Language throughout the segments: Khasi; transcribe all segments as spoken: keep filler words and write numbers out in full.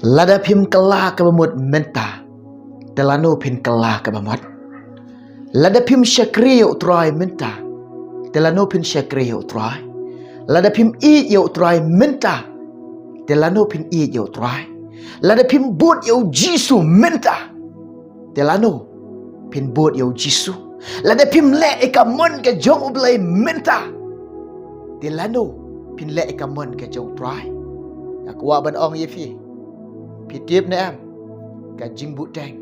Lada phim kylla kaba mut mynta, te lano phin kylla kaba mut? Lada phim shakri ïa U Trai mynta, te lano phin shakri ïa U Trai? Lada phim ïeit ïa U Trai mynta, te lano phin ïeit ïa U Trai? Lada phim bud ïa U Jisu mynta, te lano phin bud ïa U Jisu? Lada phim leh ïa ka mon ka jong U Blei mynta, te lano phin leh ïa ka mon ka jong U Trai? Nga kwah ban ong ïa phi, phi tip ne em, ka jingbuhteng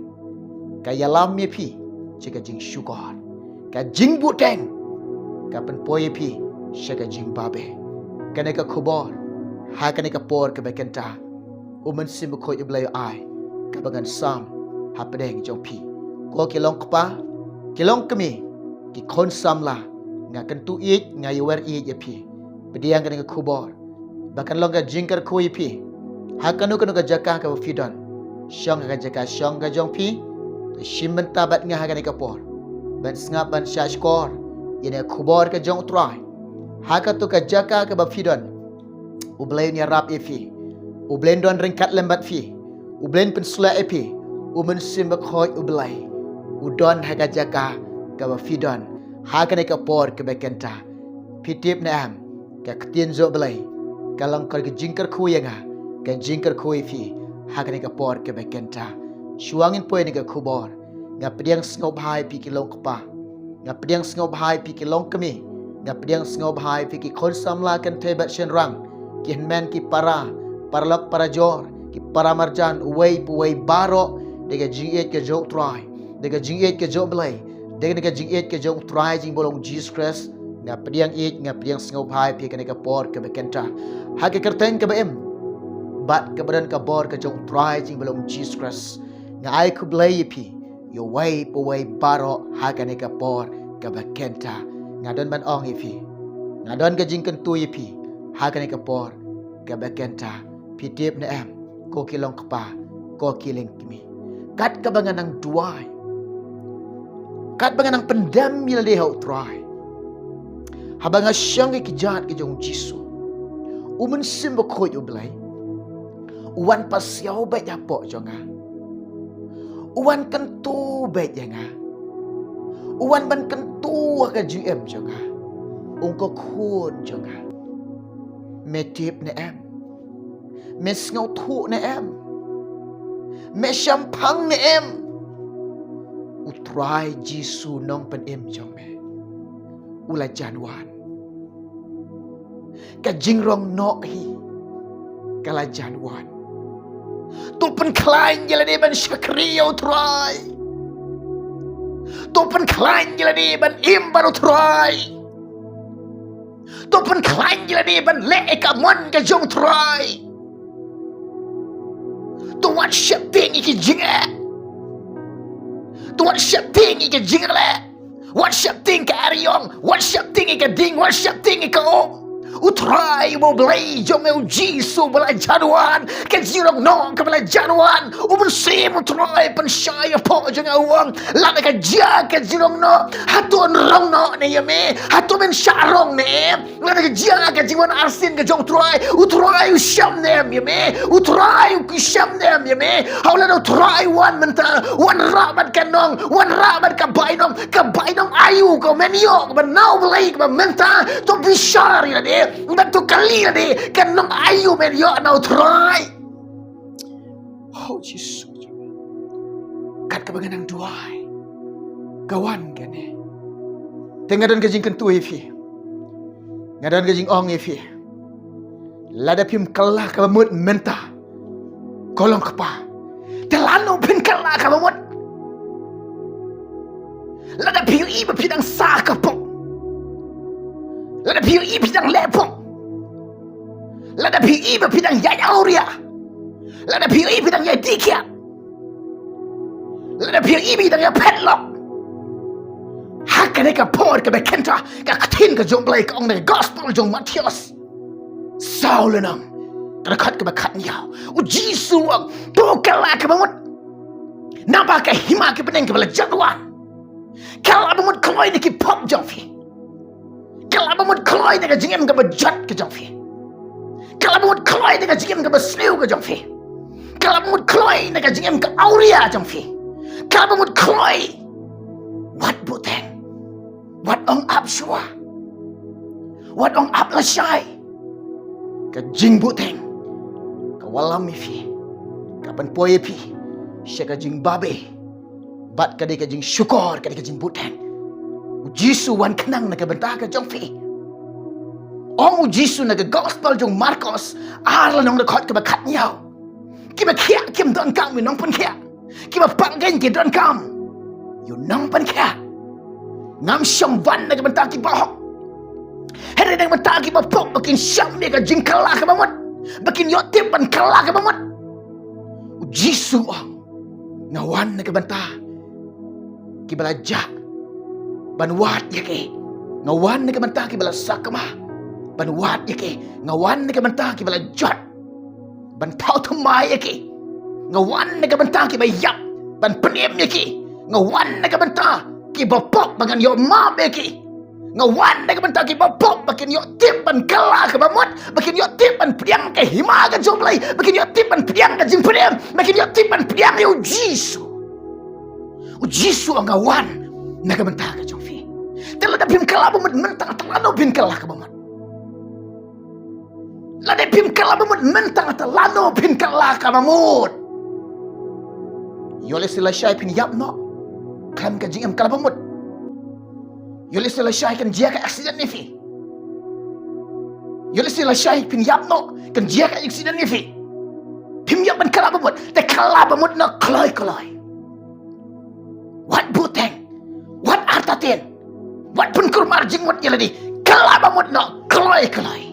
ka ïalam ïa phi sha ka jingshukor. Ka jingbuhteng ka pynpoi ïa phi sha ka jingbabe. Kane ka khubor ha kane ka por kaba kynta, U Mynsiem Bakhuid U Blei u ai kaba ngan sam hapdeng jong phi. Ko ki long kpa, ki long kmie, ki khun samla, nga kyntu ïeit, nga ïawer ïeit ïa phi. Pdiang kane ka khubor ba kan long ka jingkyrkhu ïa phi ha kano kano ka jaka kaba phi don. Shong ha ka jaka shong ka jong phi, shim bynta bad nga ha kane ka por ban sngap, ban shahshkor ïa kane ka khubor ka jong U Trai. Ha kato ka jaka kaba phi don, U Blei un ïarap ïa phi. U Blei un don ryngkat lem bad phi. U Blei un pynsleh ïa phi. U Mynsiem Bakhuid U Blei u don ha ka jaka kaba phi don ha kane ka por kaba kynta. Phi tip ne em, ka ktien jong U Blei ka long ka jingkyrkhu ïa nga, ka jingkyrkhu ïa phi ha kane ka por kaba kynta. Shuwa ngin poi na ka khubor, nga pdiang sngewbha ïa phi ki long kpa, nga pdiang sngewbha ïa phi ki long kmie, nga pdiang sngewbha ïa phi ki khun samla kynthei bad shynrang, ki hynmen ki para, paralok parajor, ki para marjan, uwei pa uwei baroh, da ka jingïeit ka jong U Trai, da ka jingïeit ka jong U Blei, da ka jingïeit ka jong U Trai jong ngi ba long Jisu Khrist, nga pdiang ïeit, nga pdiang sngewbha ïa phi kane ka por kaba kynta ha ka kyrteng kaba im bad kaba don ka bor ka jong U Trai jong ngi ba long Jisu Khrist. Nga ai khublei ïa phi, ïa uwei pa uwei baroh ha kane ka por kaba kynta. Nga don ban ong ïa phi, nga don ka jingkyntu ïa phi ha kane ka por kaba kynta. Phi tip ne em, ko ki long kpa, ko ki long kmie, kat kaba nga nang duwai, kat ba nga nang pyndem ïa lade ha U Trai, haba nga shong ha ki kjat ka jong U Jisu, U Mynsiem Bakhuid U Blei u wan pasiaw beit hapoh jong nga, u wan kyntu beit ïa nga, u wan ban kyntu ha ka jingim jong nga, ong, ko khun jong nga, me tip ne em, me sngewthuh ne em, me shemphang ne em, U Trai Jisu Nongpynim jong me u la jan wan. Ka jingrong noh hi ka la jan wan. To pynkhlaiñ ïa lade ban shakri ïa U Trai. To pynkhlaiñ ïa lade ban im bad U Trai. To pynkhlaiñ ïa lade ban leh ïa ka mon ka jong U Trai. To wat sheptieng ïa ki jingeh. To wat sheptieng ïa ki jingleh. Wat sheptieng ka eriong, wat sheptieng ïa ka ding, wat sheptieng ïa ka um. U Trai uba U Blei jong me, U Jisu ba la jan wan. Ka jingrong noh kaba la jan wan, U Mynsiem U Trai pynshai hapoh jong nga, u ong, lada ka jia ka jingrong noh, hato yn rong noh ne ïa me? Hato men shah rong ne? Lada ka jia ka jingwan arsien ka jong U Trai, U Trai u shem ne em ïa me? U Trai u shem ne em ïa me? Haba lada U Trai u wan mynta, u wanrah bad ka nong, u wanrah bad ka bainong, ka bainong aïu ka men ïoh kaba na U Blei kaba mynta? To bishar ïa lade bad to kylli lade, ka nong aïu men ïoh na U Trai? Oh Jisu, kat kaba nga nang duwai, ka wan kane. Te nga don ka jingkyntu ïa phi, nga don ka jingong ïa phi. Lada phim kylla kaba mut mynta, ko long kpa, te lano phin kylla kaba mut? Lada phi ïohi ba phi dang sah ka pop, lada phi ïohi phi dang leh pop, lada phi ïohi ba phi dang ïaid awria, lada phi ïohi phi dang ïaid dih kiad, lada phi ïohi phi dang ïaphet lok, ha kane ka por kaba kynta, ka ktien ka jong U Blei ka ong na ka gospel jong u Mathaios, saw lynnong, ka dkhot kaba khatnïaw, U Jisu u ong, to kylla kaba mut. Naba ka hima ka bneng kaba la jan wan, kylla ba mut kloi na ki pop jong phi. Kylla ba mut kloi na ka jingim kaba jot ka jong phi. Kylla ba mut kloi na ka jingim kaba sniew ka jong phi. Ka la mut kloi na ka jingim ka awria jong phi. Ka la mut kloi. Wat buteng. Wat ong ap shuwa. Wat ong ap lashai. Ka jingbuteng ka wallam ïa phi, ka pynpoi ïa phi sha ka jingbabe. Bad ka dei ka jingshukor, ka dei ka jingbuteng. U Jisu wan khnang na ka bynta ka jong phi. Ong u Jisu na ka gospel jong Markos ar lynnong, dkhot kaba khatnïaw. Kiba khiah kim donkam ïa u nongpynkhiah. Kiba pang kein ki donkam ïa u nongpynkhiah. Ngam shym wan na ka bynta kiba hok, hynrei na ka bynta kiba pop, ba kin shah ïa ka jingkylla kaba mut, ba kin ïoh tip ban kylla kaba mut. U Jisu ong, nga wan na ka bynta kiba la jah, ban wad ïa ki. Nga wan na ka bynta kiba la sakma, ban wad ïa ki. Nga wan na ka bynta kiba la jot, ban thaw thymmai ïa ki. Nga wan na ka bynta kiba ïap, ban pynim ïa ki. Nga wan na ka bynta kiba pop, ba ngan ïoh map ïa ki. Nga wan na ka bynta kiba pop, ba kin ïoh tip ban kylla kaba mut, ba kin ïoh tip ban pdiang ka hima ka jong U Blei, ba kin ïoh tip ban pdiang ka jingpynim, ba kin ïoh tip ban pdiang ïa u Jisu. U Jisu ong, nga wan na ka bynta ka jong phi. Te lada phim kylla ba mut mynta, te lano phin kylla kaba mut? Lada phim kylla ba mut mynta, te lano phin kylla kaba mut? Ïoh lehse lashai phin ïap noh, khlem ka jingim kylla ba mut. Ïoh lehse lashai kan jia ka accident ïa phi. Ïoh lehse lashai phin ïap noh, kan jia ka accident ïa phi. Phim ïoh ban kylla ba mut, te kylla ba mut noh kloi kloi. Wat buteng, wat artatien, wat pynkulmar jingmut ïa lade. Kylla ba mut noh kloi kloi.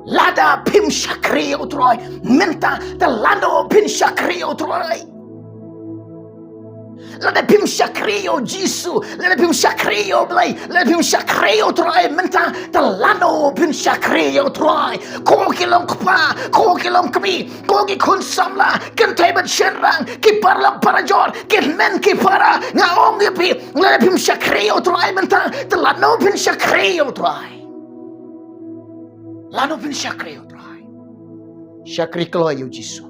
Lada phim shakri ïa U Trai mynta, te lano phin shakri ïa U Trai? Lada phim shakri ïa u Jisu, lada phim shakri ïa U Blei, lada phim shakri ïa U Trai mynta, te lano phin shakri ïa U Trai? Ko ki long kpa, ko ki long kmie, ko ki khun samla, kynthei bad shynrang, ki paralok parajor, ki hynmen ki para, nga ong ïa phi, lada phim shakri ïa U Trai mynta, te lano phin shakri ïa U Trai? Lano phin shakri ïa U Trai? Shakri kloi ïa u Jisu.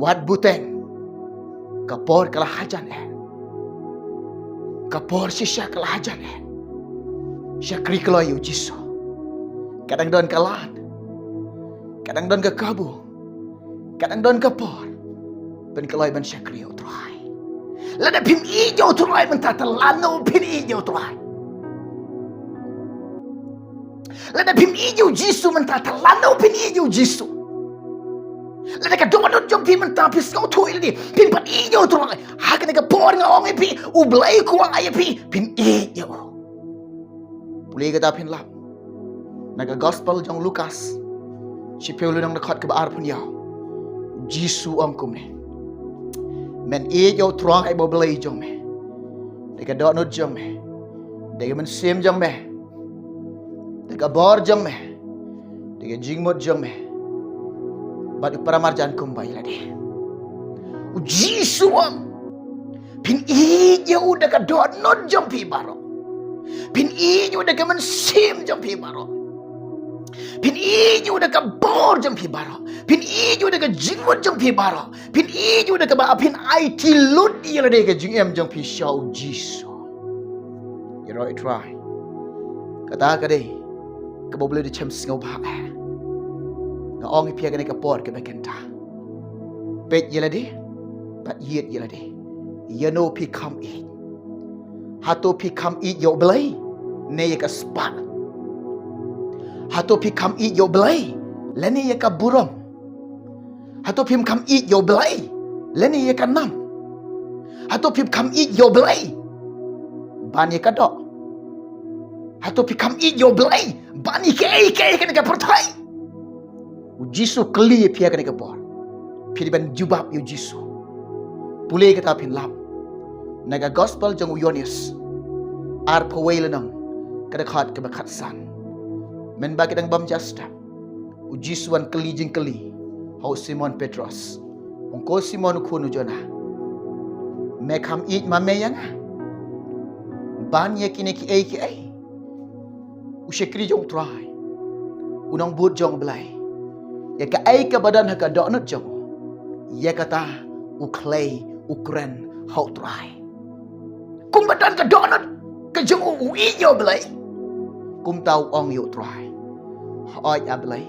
Wat buteng, ka por ka la hajan eh. Ka por shisha ka la hajan eh. Shakri kloi ïa u Jisu. Ka dang don ka lad, ka dang don ka kabu, ka dang don ka por, pynkloi ban shakri ïa U Trai. Lada phim ïeit ïa U Trai mynta, te lano phin ïeit ïa U Trai? Lada phim ïeit ïa u Jisu mynta, te lano phin ïeit ïa u Jisu? Lada ka dohnud jong phi mynta phi sngewthuh ïa lade, phim pat ïeit ïa U Trai, ha kane ka por nga ong ïa phi, U Blei u kwah ïa phi, phin ïeit ïa u. Pule kata phin lap na ka gospel jong u Lukas, shiphew lynnong, dkhot kaba arphew hynñiew. U Jisu u ong kumne: Men ïeit ïa U Trai ba U Blei jong me da ka dohnud jong me, da ka mynsiem jong me, da ka bor jong me, da ka jingmut jong me, bad u paramarjan kumba ïa lade. U Jisu u ong, phin ïeit ïa u da ka dohnud jong phi baroh. Phin ïeit ïa u da ka mynsiem jong phi baroh. Phin ïeit ïa u da ka bor jong phi baroh. Phin ïeit ïa u da ka jingmut jong phi baroh. Phin ïeit ïa u da kaba phin aiti lut ïa lade, ka jingim jong phi sha u Jisu. Ïaroh ïa U Trai. Kata ka dei kaba U Blei u da shem sngewbha eh. Nga ong ïa phi ha kane ka por kaba kynta, peit ïa lade bad ïeit ïa lade. Ïano phi kham ïeit? Hato phi kham ïeit ïa U Blei ne ïa ka spah? Hato phi kham ïeit ïa U Blei lane ïa ka burom? Hato phim kham ïeit ïa U Blei lane ïa ka nam? Hato phim kham ïeit ïa U Blei ban ïa ka doh? Hato phi kham ïeit ïa U Blei ban ïa kaei kaei ha kane ka pyrthei? U Jisu u kylli ïa phi ha kane ka por. Phi dei ban jubab ïa u Jisu. Pule kata phin lap na ka gospel jong u Ïoannis, arphew wei lynnong, ka dkhot kaba khatsan. Mynba ki dang bam ja step, u Jisu u wan kylli jingkylli ha u Simon Petros. U ong, ko Simon u khun u Jona, me kham ïeit ma me ïa nga ban ïa kine kiei kiei? U shakri jong U Trai, u nongbud jong U Blei, ïa kaei kaba don ha ka dohnud jong u, ïa kata u khlei, u kren ha u Trai. Kumba don ka dohnud ka jong u, u ïeit ïa u Blei. Kumta u ong ïa u Trai, hooid A Blei,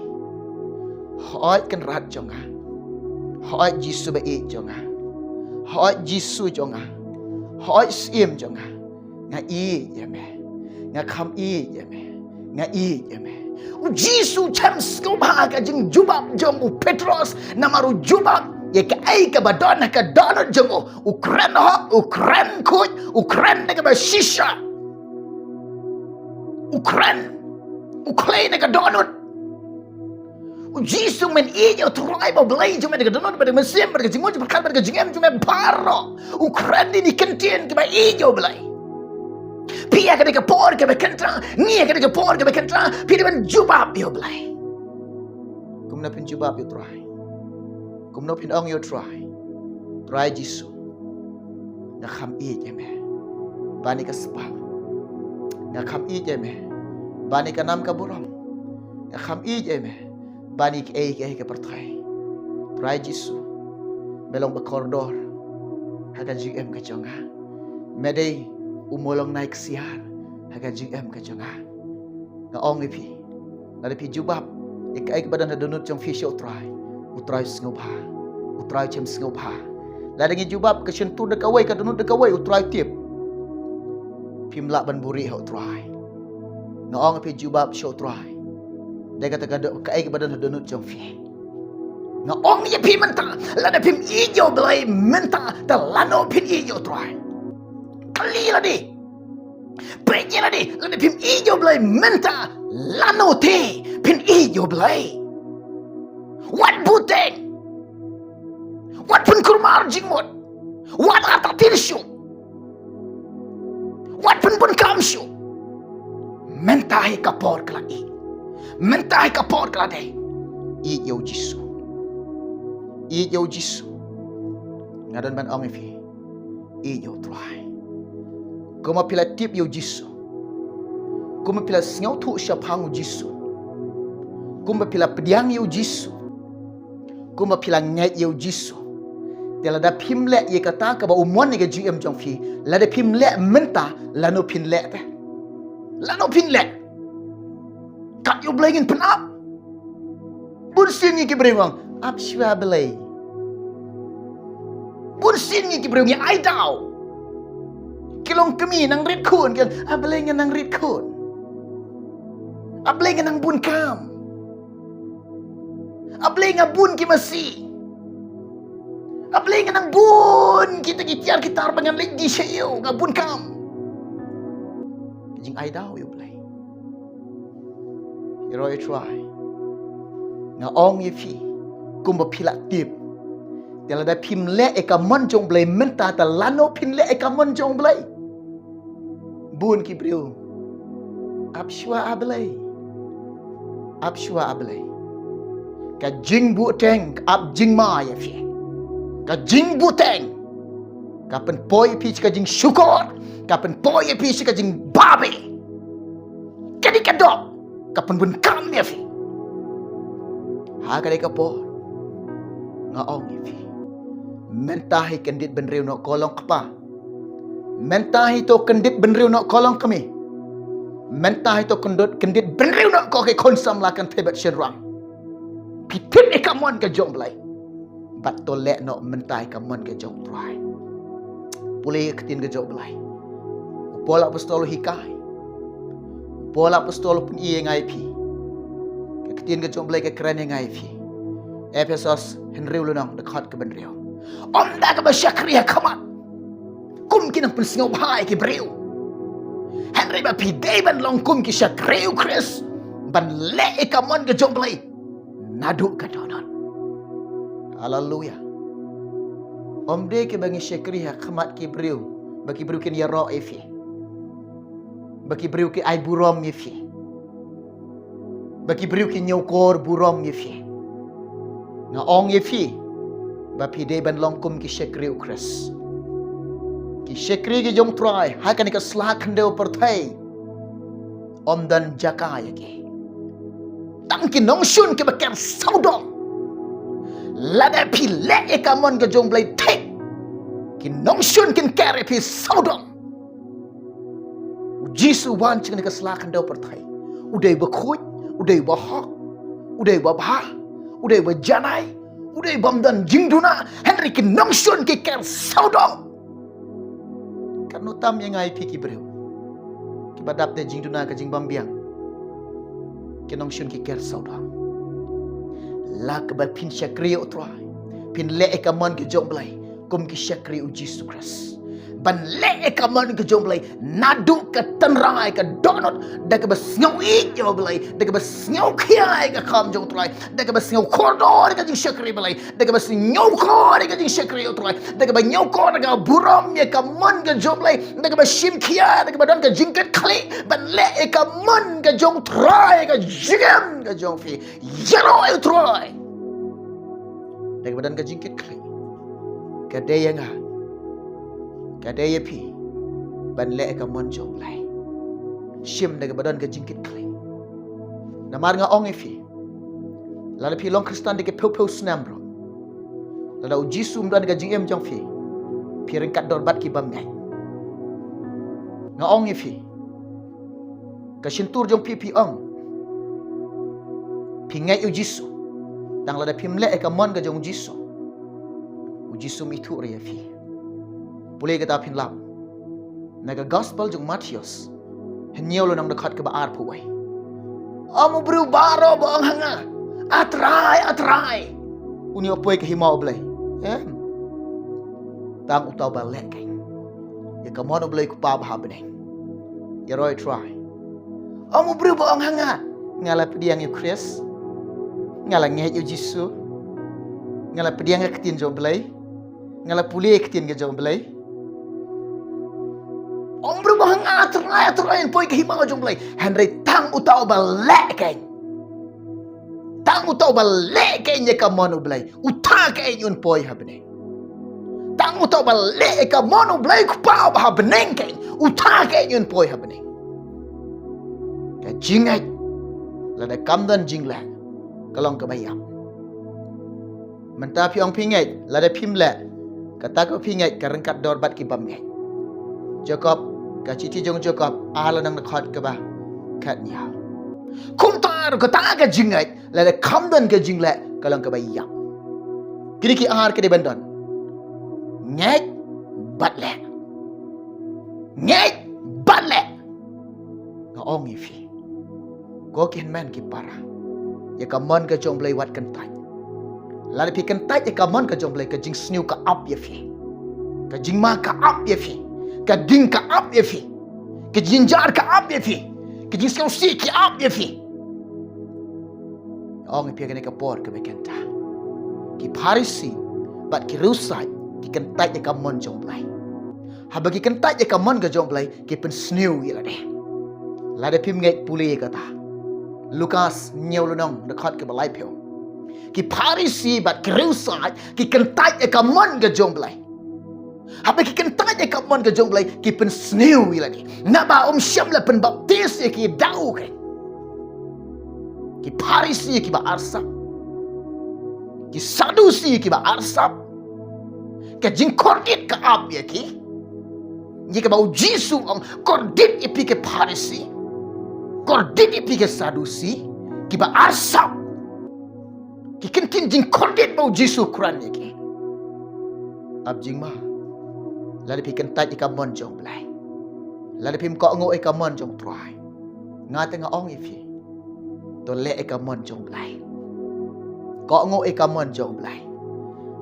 hooid Kynrad jong nga, hooid Jisu ba ïeit jong nga, hooid Jisu jong nga, hooid Syiem jong nga, nga ïeit ïa me, nga kham ïeit ïa me, nga ïeit ïa me. U Jisu u shem sngewbha ka jingjubab jong u Petros, namar u jubab ïa kaei kaba don ha ka dohnud jong u. U kren hok, u kren khuid, u kren da kaba shisha. U kren, u khlei na ka dohnud. U Jisu, men ïeit ïa u Trai ba Blei jong me da ka dohnud bad ka mynsiem bad ka jingmut jingpyrkhat bad ka jingim jong me baroh. U kren ïa kine ki ktien kiba ïeit ïa u Blei. Phi ha kane ka por kaba khynra, ngi ha kane ka por kaba khynra, phi dei ban jubab ïa u Blei. Kumno phin jubab ïa u Trai? Kumno phin ong ïa u Trai? Trai Jisu, nga kham ïeit ïa me ban ïa ka spah. Nga kham ïeit ïa me ban ïa ka nam ka burom. Nga kham ïeit ïa me ban ïa kaei kaei ka pyrthei. Trai Jisu, me long ba kordor ha ka jingim ka jong nga. Me dei u mawlynnai ksiar ha ka jingim ka jong nga. Nga ong ïa phi, lada phi jubab ïa kaei kaba don ha dohnud jong phi sha u Trai, u Trai u sngewbha, u Trai u shem sngewbha. Lada ngi jubab ka shyntur da kawei, ka dohnud da kawei, u Trai u tip. Phim lah ban buhrieh ha u Trai. Nga ong ïa phi, jubab sha u Trai da kata ka doh, kaei kaba don ha dohnud jong phi. Nga ong ïa phi mynta, lada phim ïeit ïa u Blei mynta, te lano phin ïeit ïa u Trai? Kylli lade. Peit ïa lade, lada phim ïeit ïa u Blei mynta, lano te phin ïeit ïa u Blei? Wat buteng. Wat pynkulmar jingmut. Wat artatien shuh. Wat pynbun kam shuh. Mynta hi ka por ka la ïeit. Mynta hi ka por ka la dei. Ïeit ïa u Jisu. Ïeit ïa u Jisu. Nga don ban ong ïa phi, ïeit ïa u Trai. Kumba phi la tip ïa u Jisu, kumba phi la sngewthuh shaphang u Jisu, kumba phi la pdiang ïa u Jisu, kumba phi la ngeit ïa u Jisu, te lada phim leh ïa kata kaba u mon ïa ka jingim jong phi, lada phim leh mynta, lano phin leh te? Lano phin leh? Kat ïa u Blei ngin pynap. Bun sien ngi ki briew ngi ong, ap shuwa Blei. Bun sien ngi ki briew ngi ai daw. Ki long kmie nang rit khun, ki ong, a Blei nga nang rit khun. A Blei nga nang bun kam. A Blei nga bun ki masi. A Blei nga nang bun kita ki tiar ki tar ba ngan leit die sha ïew, nga bun kam. Ka jingai daw ïa u Blei. Ïaroh ïa u Trai. Nga ong ïa phi, kumba phi la tip, te lada phim leh ïa ka mon jong u Blei mynta, te lano phin leh ïa ka mon jong u Blei? Bun ki briew, ap shuwa a Blei. Ap shuwa a Blei. Ka jingbuhteng ka ap jingma ïa phi. Ka jingbuhteng ka pynpoi ïa phi sha ka jingshukor, ka pynpoi ïa phi sha ka jingbabe. Ka dei ka doh ka pynbun kam ïa phi. Ha ka dei ka por nga ong ïa phi, mynta hi kyndit bynriew noh ko long kpa. Mynta hi to kyndit bynriew noh ko long kmie. Mynta hi to kyndit, kyndit bynriew noh ko ki khun samla kynthei bad shynrang. Phi tip ïa ka mon ka jong u Blei. Bad to leh noh mynta ïa ka mon ka jong u Trai. Pule ïa ka ktien ka jong u Blei. U Paul apostol u hikai. U Paul apostol u pyni ïa nga ïa phi. Ka ktien ka jong u Blei ka kren ïa nga ïa phi. Ephesos hynriew lynnong dkhot kaba hynriew. Ym da kaba shakri ha khmat kum ki nongpynsngewbha ïa ki briew. Hynrei ba phi dei ban long kum ki shakri u Khrist, ban leh ïa ka mon ka jong u Blei naduh ka dohnud. Haleluya. Ym dei kiba ngi shakri ha khmat ki briew ba ki briew kin ïaroh ïa phi, ba ki briew ki ai burom ïa phi, ba ki briew ki ñiewkor burom ïa phi. Nga ong ïa phi ba phi dei ban long kum ki shakri u Khrist. Ki shakri ki jong u Trai ha kane ka sla khyndew pyrthei, ym don jaka ïa ki. Tang ki nongshun kiba ker sawdong Lada phi leh ïa ka mon ka jong U Blei thik, ki nongshun kin ker ïa phi sawdong. U Jisu u wan sha kane ka sla khyndew pyrthei. U dei uba khuid, u dei uba hok, u dei uba bha, u dei uba janai, u dei uba ym don jingduna, hynrei ki nongshun ki ker sawdong. Katno tam ïa nga ïa phi ki briew kiba dap da jingduna ka jingbymbiang. Ki nongshun ki ker sawdong. La kaba phin shakri ïa U Trai, phin leh ïa ka mon ka jong U Blei kum ki shakri U Jisu Khrist. Ban leh ïa ka mon ka jong U Blei naduh ka tynrai ka dohnud, da kaba sngew ïeit ïa U Blei, da kaba sngew khia ïa ka kam jong U Trai, da kaba sngew kordor ïa ka jingshakri U Blei, da kaba sngew kordor ïa ka jingshakri U Trai, da kaba sngew kordor ïa ka burom ïa ka mon ka jong U Blei, da kaba shim khia, da kaba don ka jingkitkhlieh ban leh ïa ka mon ka jong U Trai, ïa ka jingim ka jong phi. Ïaroh ïa U Trai. Da kaba don ka jingkitkhlieh. Ka dei ïa nga, ka dei ïa phi ban leh ïa ka mon jong U Blei. Shim da kaba don ka jingkitkhlieh. Namar nga ong ïa phi, lada phi long Khristan da ki phew phew snem ruh, lada U Jisu um don ha ka jingim jong phi, phi ryngkat dor bad ki bymngeit. Nga ong ïa phi, ka shyntur jong phi phi ong phi ngeit U Jisu, tang lada phim leh ïa ka mon ka jong U Jisu, U Jisu um ithuh ruh ïa phi. Pule kata phin lap na ka Gospel jong u Mathaios, hynñiew lynnong, dkhot kaba arphew wei. Ym u briew baroh ba ong ha nga, A Trai, A Trai, un ïoh poi ka hima U Blei. Em. Tang uta uba leh kein ïa ka mon U Blei U Kpa uba ha bneng. Ïaroh ïa U Trai. Ym u briew ba ong ha nga, nga la pdiang ïa U Khrist, nga la ngeit ïa U Jisu, nga la pdiang ïa ka ktien jong U Blei, nga la pule ïa ka ktien ka jong U Blei. Ym u briew ba ong ha nga, A Trai, A Trai, yn poi ka hima jong U Blei. Hynrei tang uta uba leh kein. Tang uta uba leh kein ïa ka mon U Blei, uta kein un poi ha bneng. Tang uta uba leh ïa ka mon U Blei U Kpa uba ha bneng kein, uta kein un poi ha bneng. Ka jingngeit lada kam don jingleh, ka long kaba ïap. Mynta phi ong phi ngeit, lada phim leh, kata ka phi ngeit ka ryngkat dor bad ki bymngeit. Jakob, ka shithi jong u Jakob, ar lynnong, dkhot kaba khathynñiew. Kumta ruh kata ka jingngeit, lada kam don ka jingleh, ka long kaba ïap. Kine ki ar ka dei ban don. Ngeit bad leh. Ngeit bad leh. Nga ong ïa phi, ko ki hynmen ki para, ïa ka mon ka jong U Blei wat kyntait. Lada phi kyntait ïa ka mon ka jong U Blei, ka jingsniew ka ap ïa phi, ka jingma ka ap ïa phi, ka ding ka ap ïa phi, ka jingjynjar ka ap ïa phi, ka jingsngewsih ki ap ïa phi. Ong ïa phi, ha kane ka por kaba kynta, ki Pharisi bad ki riewsaid ki kyntait ïa ka mon jong U Blei. Haba ki kyntait ïa ka mon ka jong U Blei, ki pynsniew ïa lade. Lada phim ngeit, pule ïa kata. Lukas hynñiew lynnong, dkhot kaba laiphew. Ki Pharisi bad ki riewsaid ki kyntait ïa ka mon ka jong U Blei. Haba ki kyntait ïa ka mon ka jong U Blei, ki pynsniew ïa lade. Naba um shym la pynbaptis ïa ki da u kein. Ki Pharisi kiba arsap, ki Sadusi kiba arsap, ka jingkordit ka ap ïa ki. Ïa kaba U Jisu u ong, kordit ïa phi ki Pharisi, kordit ïa phi ki Sadusi, kiba arsap. Ki ktien jingkordit ba U Jisu u kren ïa ki. Ap jingma. Lada phi kyntait ïa ka mon jong U Blei, lada phim kohnguh ïa ka mon jong U Trai, nga te nga ong ïa phi, to leh ïa ka mon jong U Blei. Kohnguh ïa ka mon jong U Blei.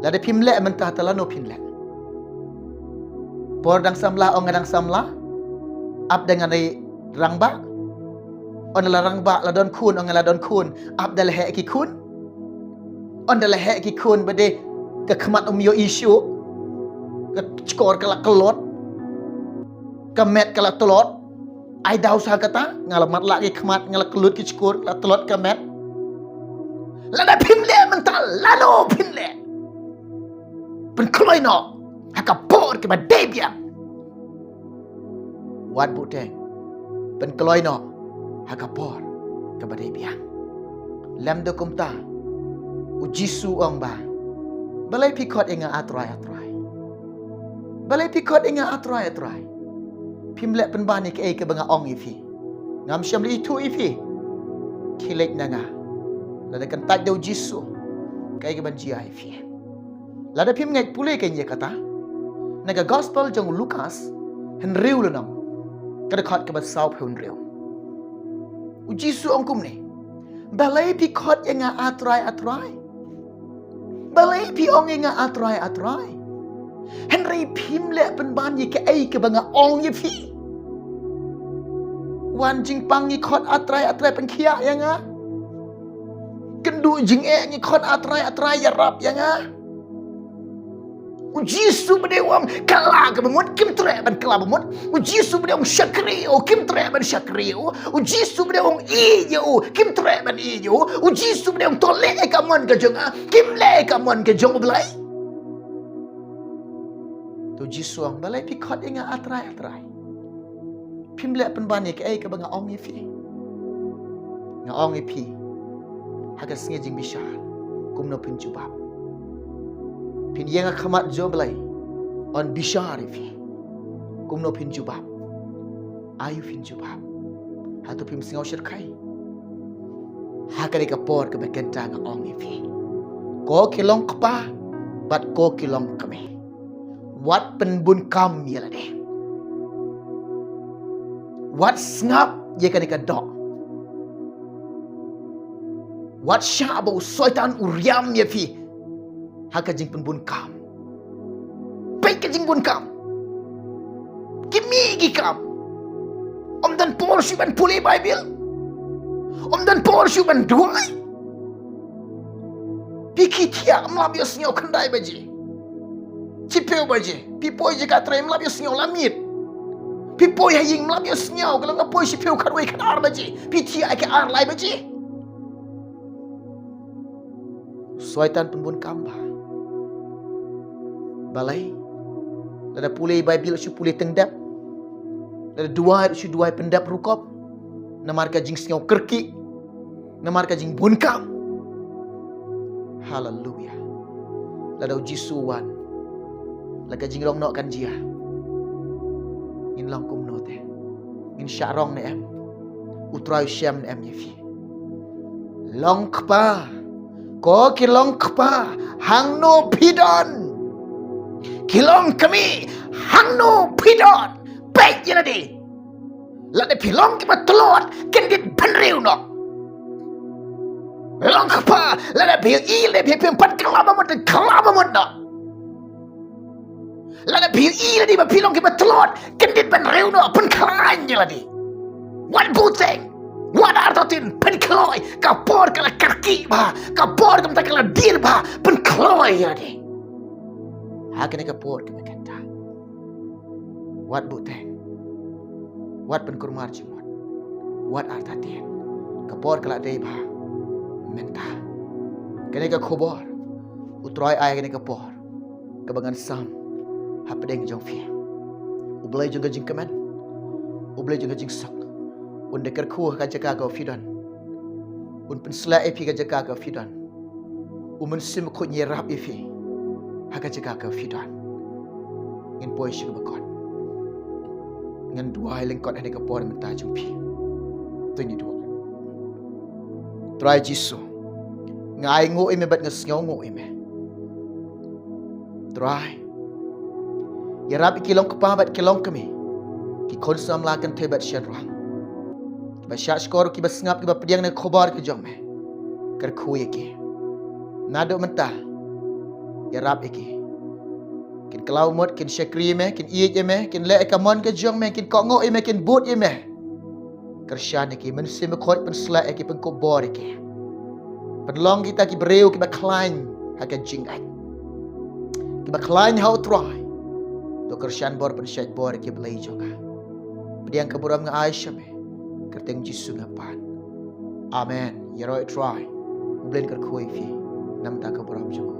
Lada phim leh mynta, te lano phin leh? Por dang samla, ong nga dang samla, ap da nga dei rangbah. Ynda la rangbah, la don khun, ong nga la don khun, ap da la heh ki khun. Ynda la heh ki khun, ba dei ka khmat um ïohi shuh, ka shkor ka la kyllut, ka met ka la tlot. Ai daw sa kata, nga la matlah ki khmat, nga la kyllut ki shkor, la tlot ka met. Lada phim leh mynta, lano phin leh? Pynkloi noh ha ka por kaba dei biang. Wat buhteng. Pynkloi noh ha ka por kaba dei biang. Lem da kumta, U Jisu u ong ba Balei phi khot ïa nga A Trai, A Trai? Balei phi khot ïa nga A Trai, A Trai? Phim leh pynban ïa kaei kaba nga ong ïa phi. Ngam shym la ithuh ïa phi. Khie leit na nga. Lada kyntait da u Jisu, kaei kaban jia ïa phi? Lada phim ngeit, pule kein ïa kata. Na ka gospel jong u Lukas, hynriew lynnong, ka dkhot kaba sawphew hynriew. U Jisu u ong kumne: Balei phi khot ïa nga A Trai, A Trai? Balei phi ong ïa nga A Trai, A Trai, hynrei phim leh pynban ïa kaei kaba nga ong ïa phi? Wan jingpang ngi khot A Trai, A Trai, pynkhiah ïa nga. Kynduh jingeh ngi khot A Trai, A Trai, ïarap ïa nga. U Jisu ba dei u ong kylla kaba mut, kim treh ban kylla ba mut. U Jisu ba dei u ong shakri ïa u, kim treh ban shakri ïa u. U Jisu ba dei u ong ïeit ïa u, kim treh ban ïeit ïa u. U Jisu ba dei u ong to leh ïa ka mon ka jong nga, kim leh ïa ka mon ka jong U Blei. To u Jisu u ong: Balei phi khot ïa nga A Trai, A Trai? Phim leh pynban ïa kaei kaba nga ong ïa phi. Nga ong ïa phi, ha ka sngi jingbishar, kumno phin jubab? Phin ïeng ha khmat jong U Blei, un bishar ïa phi. Kumno phin jubab? Aïu phin jubab? Hato phim sngew shyrkhei? Ha kane ka por kaba kynta nga ong ïa phi, ko ki long kpa bad ko ki long kmie, wat pynbun kam ïa lade. Wat sngap ïa kane ka doh. Wat shah ba u Soitan u riam ïa phi ha ka jingpynbun kam. Peit ka jingbun kam. Ki mih ki kam. Ym don por shuh ban pule Baibl. Ym don por shuh ban duwai. Phi ki thiah, ym lap ïohsngew khyndai baje, shiphew baje. Phi poi jaka trei, ym lap ïohsngew la miet. Phi poi ha ïing, ym lap ïohsngew, ka long ka poi shiphew, khatwei, khatar baje. Phi thiah ha ka ar lai baje. Soitan pynbun kam bha. Balei? Lada pule Baibl shu pule tyngdep. Lada duwai shu duwai pyndep rukom. Namar ka jingsngew kyrkieh. Namar ka jingbun kam. Haleluya. Lada u Jisu u wan, la ka jingrong noh kan jia. Ngin long kumno te? Ngin shah rong ne em? U Trai u shem ne em ïa phi? Long kpa, ko ki long kpa, hangno phi don? Ki long kmie, hangno phi don? Peit ïa lade. Lada phi long kiba tlot, kyndit ban riew noh. Long kpa, lada phi ïohi lade phi, phim pat kylla ba mut, kylla ba mut noh. Lada phi ïohi lade ba phi long kiba tlot, kyndit ban riew noh, pynkhlaiñ ïa lade. Wat bteng, wat artatien, pynkloi. Ka por ka la kyrkieh bha, ka por ka mynta ka la dier bha, pynkloi ïa lade. Ha kane ka por kaba kynta, wat bteng, wat pynkulmar jingmut, wat artatien. Ka por ka la dei bha mynta. Kane ka khubor U Trai ai kane ka por kaba ngan sam hapdeng jong phi. U Blei jong ka jingkmen, U Blei jong ka jingsuk, un da kyrkhu ha ka jaka kaba phi don. Un pynshlur ïa phi ha ka jaka kaba phi don. U Mynsiem Bakhuid un ïarap ïa phi ha ka jaka kaba phi don. Ngin poi sha kaba kut. Ngan duwai lyngkot ha kane ka por mynta jong phi. To ngin duwai. Trai Jisu, nga ainguh ïa me bad nga sngewnguh ïa me. Trai, ïarap ïa ki long kpa bad ki long kmie, ki khun samla kynthei bad shynrang, kiba shahshkor, kiba sngap, kiba pdiang ïa ka khubor ka jong me. Kyrkhu ïa ki. Naduh mynta, ïarap ïa ki. Kin kylla ba mut, kin shakri ïa me, kin ïeit ïa me, kin leh ïa ka mon ka jong me, kin kohnguh ïa me, kin bud ïa me. Kyrshan ïa ki, Mynsiem Bakhuid pynshlur ïa ki, pynkup bor ïa ki. Pynlong kita ki briew kiba khlaiñ ha ka jingngeit, kiba khlaiñ ha U Trai. To kyrshan bor, pynshait bor ïa ki, Blei jong nga. Pdiang ka burom nga ai sha me. Kyrteng Jisu nga pan. Amen. Ïaroh Trai. U Blei un kyrkhu ïa phi. Namar ka burom jong u.